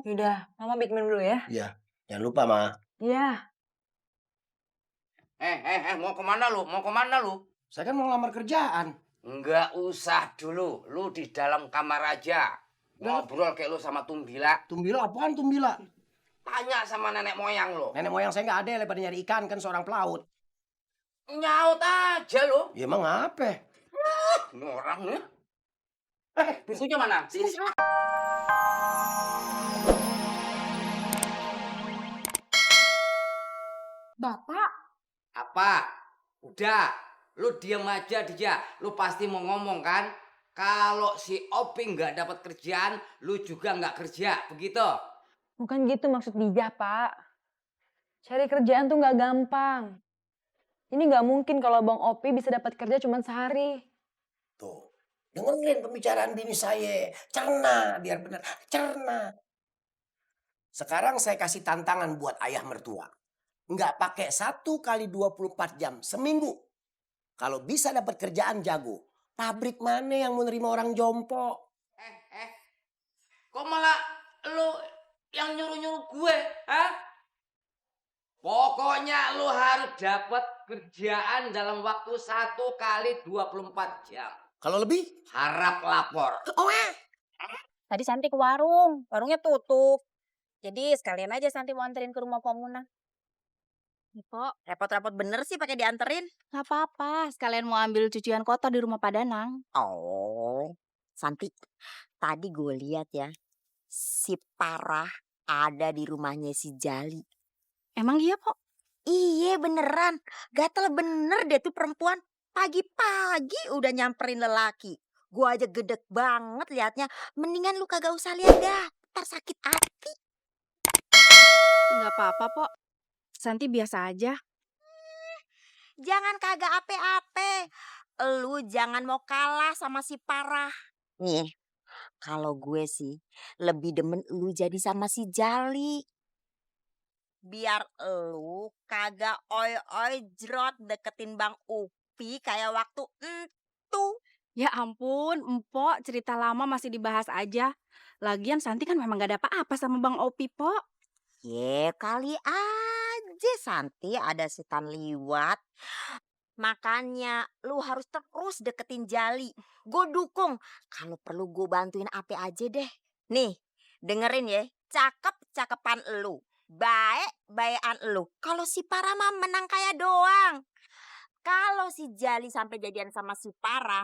Yaudah, Mama bikin minum dulu ya. Iya, jangan lupa, Ma. Iya. Mau kemana lu? Mau kemana lu? Saya kan mau ngelamar kerjaan. Enggak usah dulu, lu di dalam kamar aja. Ngobrol kayak lu sama Tumbila. Tumbila apaan Tumbila? Tanya sama nenek moyang lu. Nenek moyang saya nggak ada, lebar nyari ikan kan seorang pelaut. Nyaut aja lu. Ya emang apa? Ini orang nih. Pintunya mana? Sini. Bapak? Apa? Udah, lu diam aja dia. Lu pasti mau ngomong kan? Kalau si Oping nggak dapat kerjaan, lu juga nggak kerja, begitu? Bukan gitu maksud Dija, Pak. Cari kerjaan tuh nggak gampang. Ini nggak mungkin kalau Bang Opi bisa dapat kerja cuma sehari. Tuh, dengerin pembicaraan bini saya. Cerna, biar benar. Cerna. Sekarang saya kasih tantangan buat ayah mertua. Nggak pakai 1 kali 24 jam seminggu. Kalau bisa dapat kerjaan jago. Pabrik mana yang mau nerima orang jompo? Kok malah lu yang nyuruh-nyuruh gue, hah? Pokoknya lu harus dapat kerjaan dalam waktu 1 kali 24 jam. Kalau lebih? Harap lapor. Tadi Santi ke warung, warungnya tutup. Jadi sekalian aja Santi mau anterin ke rumah Pomuna. Kok repot-repot bener sih pakai dianterin? Gak apa-apa, sekalian mau ambil cucian kotor di rumah Pak Danang. Oh, Santi, tadi gue lihat ya, si Parah ada di rumahnya si Jali. Emang iya kok? Iya beneran, gatel bener deh tuh perempuan. Pagi-pagi udah nyamperin lelaki. Gue aja gedek banget liatnya. Mendingan lu kagak usah lihat dah, ntar sakit hati. Gak apa-apa Pok, Santi biasa aja. Jangan kagak ape-ape. Lu jangan mau kalah sama si Parah. Nih, kalau gue sih lebih demen lu jadi sama si Jali. Biar lu kagak oi-oi jrot deketin Bang Upi kayak waktu itu. Ya ampun, Empok cerita lama masih dibahas aja. Lagian Santi kan memang gak ada apa-apa sama Bang Opi, Pok. Ye kali aja Santi ada setan liwat. Makanya lu harus terus deketin Jali. Gue dukung. Kalau perlu gue bantuin apa aja deh. Nih, dengerin ya. Cakep-cakepan lu. Baik-baikan lu. Kalau si Parah mah menang kaya doang. Kalau si Jali sampai jadian sama si Parah,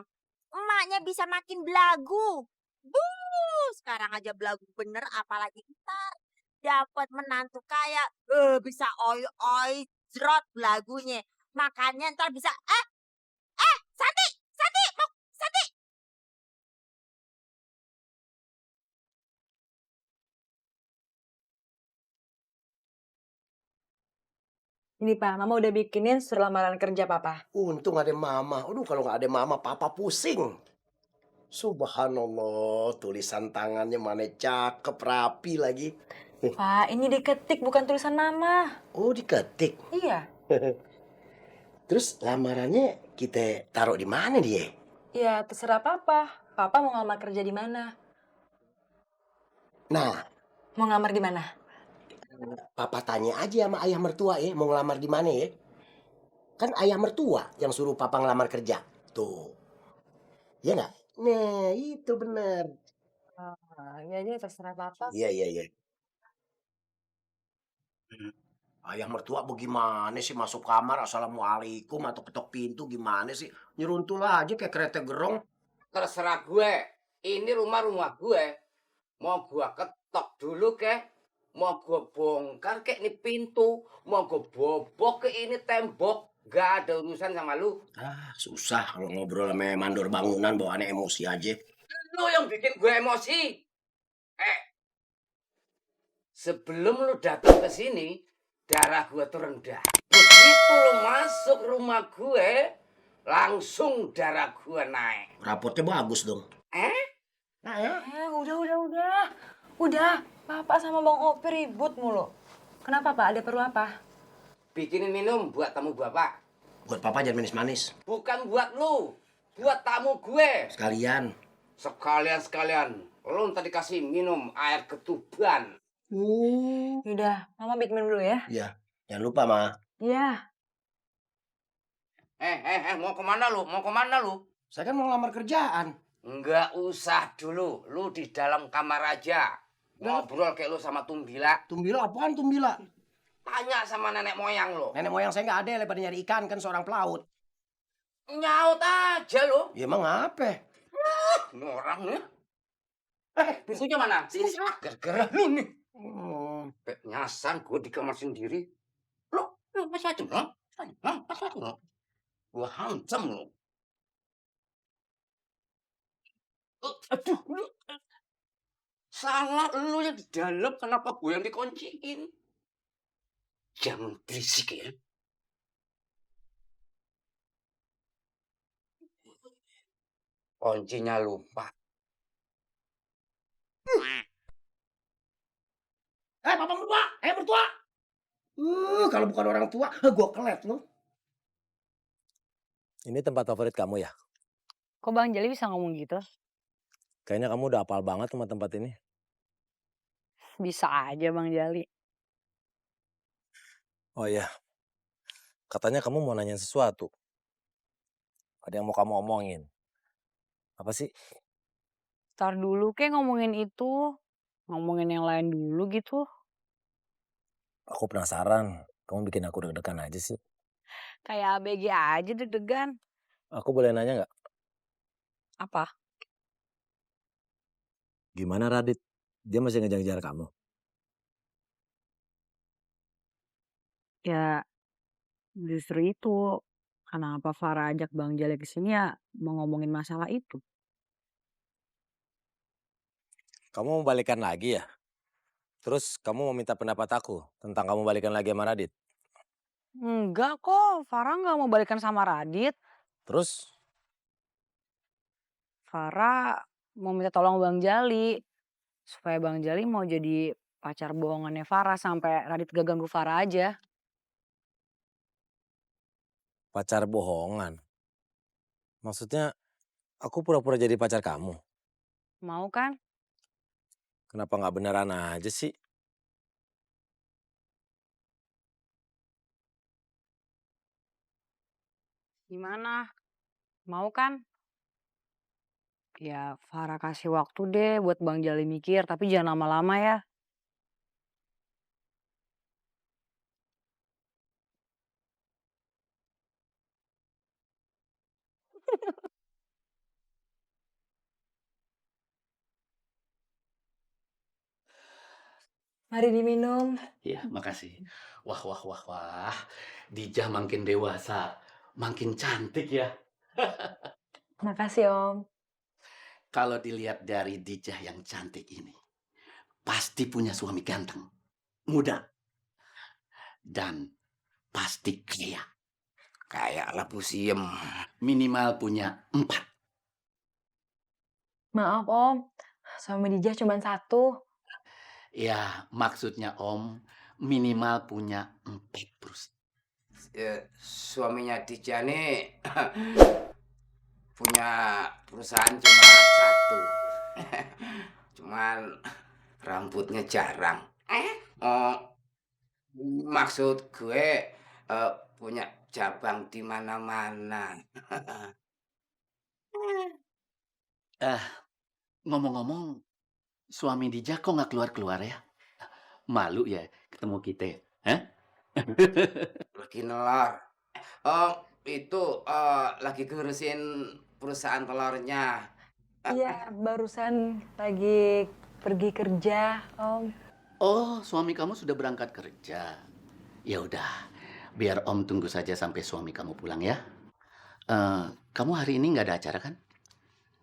emaknya bisa makin belagu. Sekarang aja belagu bener apalagi ntar dapat menantu kaya bisa oi-oi jrot belagunya. Makanya ntar bisa Santi mau Santi. Ini Pak, Mama udah bikinin surat lamaran kerja Papa. Untung ada mama. Aduh kalau nggak ada mama papa pusing. Subhanallah, tulisan tangannya mana cakep rapi lagi. Pak, ini diketik bukan tulisan Mama. Oh diketik. Iya. Terus lamarannya kita taruh di mana dia? Ya terserah Papa. Papa mau ngelamar kerja di mana? Nah, Mau ngelamar di mana? papa tanya aja sama ayah mertua ya, mau ngelamar di mana ya? Kan ayah mertua yang suruh papa ngelamar kerja. Tuh. Iya nggak? Nah, itu benar. Ya terserah Papa. Iya. Ayah mertua bagaimana sih masuk kamar assalamualaikum atau ketok pintu gimana sih? Nyeruntul aja kayak kereta gerong. Terserah gue. Ini rumah gue. Mau gue ketok dulu kek. Mau gue bongkar kek ini pintu. Mau gue bobok ke ini tembok. Gak ada urusan sama lu. Ah, susah kalau ngobrol sama mandor bangunan bawaannya emosi aja. Lu yang bikin gue emosi. Sebelum lu datang ke sini, darah gue tuh rendah. Begitu lu masuk rumah gue, langsung darah gue naik. Rapotnya bagus dong. Udah. Papa sama Bang Opi ribut mulu. Kenapa Pak? Ada perlu apa? Bikinin minum buat tamu bapak. Buat papa jangan manis-manis. Bukan buat lu, buat tamu gue. Sekalian. Sekalian. Lu tadi kasih minum air ketuban. Yaudah, Mama bikin minum dulu ya. Iya, jangan lupa, Ma. Iya. Mau kemana lu? Mau kemana lu? Saya kan mau ngelamar kerjaan. Enggak usah dulu. Lu di dalam kamar aja. Ngobrol kayak lu sama Tumbila. Tumbila apaan Tumbila? Tanya sama nenek moyang lu. Nenek moyang saya nggak ada, lepas nyari ikan kan seorang pelaut. Nyaut aja lu. Ya emang apa? Ini orang nih. Pintunya mana? Sini. Gara-gara lu nih. Sampai nyasar gue di kamar sendiri. Lu masih aja, no? Masih aja, no? Gue hancam lu. Aduh, lu. Salah lu yang di dalam, kenapa gue yang dikunciin? Jangan berisik ya. Kuncinya lupa. Papa mertua! Mertua! Kalau bukan orang tua, gue kelet lu. Ini tempat favorit kamu ya? Kok Bang Jali bisa ngomong gitu? Kayaknya kamu udah hafal banget sama tempat ini. Bisa aja Bang Jali. Oh iya, katanya kamu mau nanyain sesuatu. Ada yang mau kamu omongin. Apa sih? Ntar dulu kayak ngomongin itu. Ngomongin yang lain dulu gitu. Aku penasaran, kamu bikin aku deg-degan aja sih. Kayak ABG aja deg-degan. Aku boleh nanya nggak? Apa? Gimana Radit? Dia masih ngejar-ngejar kamu? Ya justru itu. Kenapa Farah ajak Bang Jali ke sini ya mau ngomongin masalah itu. Kamu mau balikan lagi ya? Terus kamu mau minta pendapat aku tentang kamu balikan lagi sama Radit? Enggak kok, Farah nggak mau balikan sama Radit. Terus? Farah mau minta tolong Bang Jali. Supaya Bang Jali mau jadi pacar bohongannya Farah sampai Radit gak ganggu Farah aja. Pacar bohongan? Maksudnya aku pura-pura jadi pacar kamu? Mau kan? Kenapa nggak beneran aja sih? Gimana? Mau kan? Ya Farah kasih waktu deh buat Bang Jali mikir, tapi jangan lama-lama ya. Mari diminum. Iya, makasih. Wah. Dijah makin dewasa, makin cantik ya. Makasih Om. Kalau dilihat dari Dijah yang cantik ini, pasti punya suami ganteng, muda, dan pasti kaya. Kayak lapusiem. Minimal punya 4. Maaf Om, suami Dijah cuma 1. Ya, maksudnya Om, minimal punya 4 perusahaan. Suaminya Dija nih punya perusahaan cuma 1. Cuman rambutnya jarang. Maksud gue punya cabang di mana-mana. Ngomong-ngomong, suami Dijah kok nggak keluar-keluar ya? Malu ya ketemu kita, hah? Lagi nelor. Itu lagi ngurusin perusahaan telurnya. Iya, barusan lagi pergi kerja Om. Oh, suami kamu sudah berangkat kerja. Ya udah, biar Om tunggu saja sampai suami kamu pulang ya. Kamu hari ini nggak ada acara kan?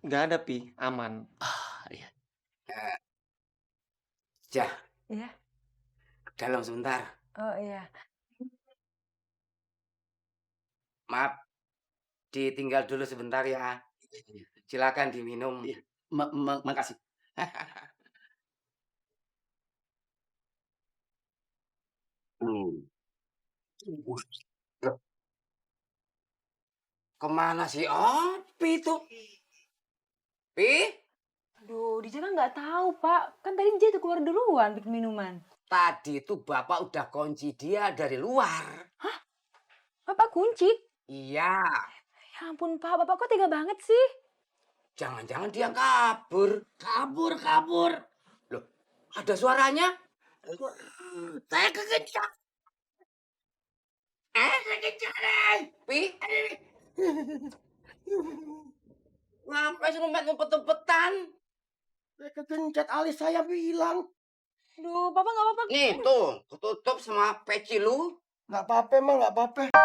Nggak ada, Pi. Aman. Iya. Jah, Iya. dalam sebentar. Oh iya. Maaf, ditinggal dulu sebentar ya. Silakan diminum. Iya. Makasih. Kemana si Opi tuh? Pi? Aduh, Dijah kan nggak nggak tahu, Pak. Kan tadi dia tuh keluar duluan bikin minuman. Tadi itu Bapak udah kunci dia dari luar. Bapak kunci? Iya, Ya ampun, Pak. Bapak kok tega banget sih? jangan-jangan dia kabur. Kabur. Loh, ada suaranya? Saya kekejar. Kekejar. Pi? Ngapain sih ngumpet-ngumpetan? Saya kegencet alis saya bilang. Duh, Papa nggak apa-apa. Nih tuh, ketutup sama peci lu. Nggak apa-apa emang nggak apa-apa.